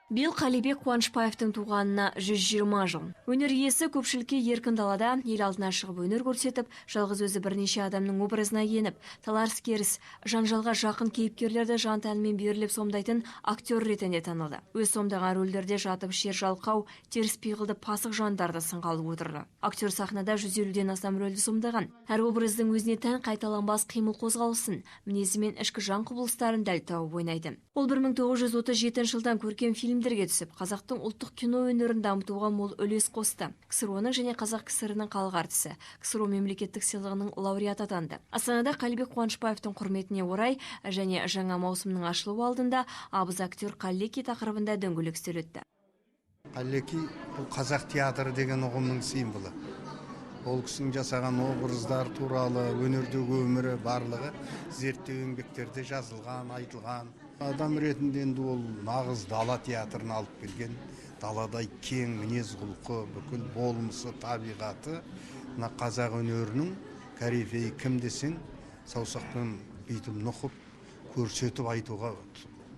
Биыл Қалибек Қуанышбаевтың туғанына 120 жыл. Өнер иесі көпшілікке еркін далада ел алдына шығып өнер көрсетіп, жалғыз өзі бірнеше адамның образына еніп, талас керіс, жанжалға жақын кейіпкерлерді жан тәнімен беріліп сомдайтын актер ретінде танылды. Өз сомдаған рөлдерде жатып ішер жалқау, теріс пиғылды пасық жандарды сынға алып отырды. Актер сахнада 150-ден астам рөлді сомдаған. Әр образдың өзіне тән қайталанбас қимыл қозғалысын, мінезі мен ішкі жан құбылыстарын дәл тауып ойнайды. Ол 1937 жылдан көркем фильмдерге түсіп, қазақтың ұлттық кино өнерін дамытуға мол үлес қосты. КСРО-ның және Қазақ КСР-інің халық әртісі, КСРО мемлекеттік сыйлығының лауреаты атанды. Астанада Қалибек Қуанышбаевтың құрметіне орай және жаңа маусымның ашылуы алдында абыз актер Қаллеки тақырыбында дөңгелек үстел өтті. Қаллеки бұл қазақ театры деген ұғымның символы. Ол кісінің жасаған образдар туралы, өнердегі өмірі барлығы зерттеу еңбектерде жазылған, айтылған. Адам ретінде енді ол нағыз дала театрын алып келген, даладай кең мінез құлқы, бүкіл болмысы, табиғаты мына қазақ өнерінің корифейі кім десең, саусақпен бүйтіп нұқып көрсетіп айтуға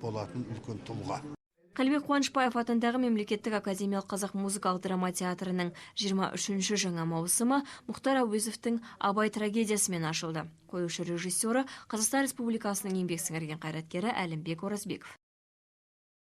болатын үлкен тұлға. Қалибек Қуанышбаев атындағы мемлекеттік академиялық қазақ музыкалық драма театрының 23-ші жаңа маусымы Мұхтар Әуезовтің «Абай» трагедиясымен ашылды. Қоюшы режиссері Қазақстан Республикасының еңбек сіңірген қайраткері Әлімбек Оразбеков.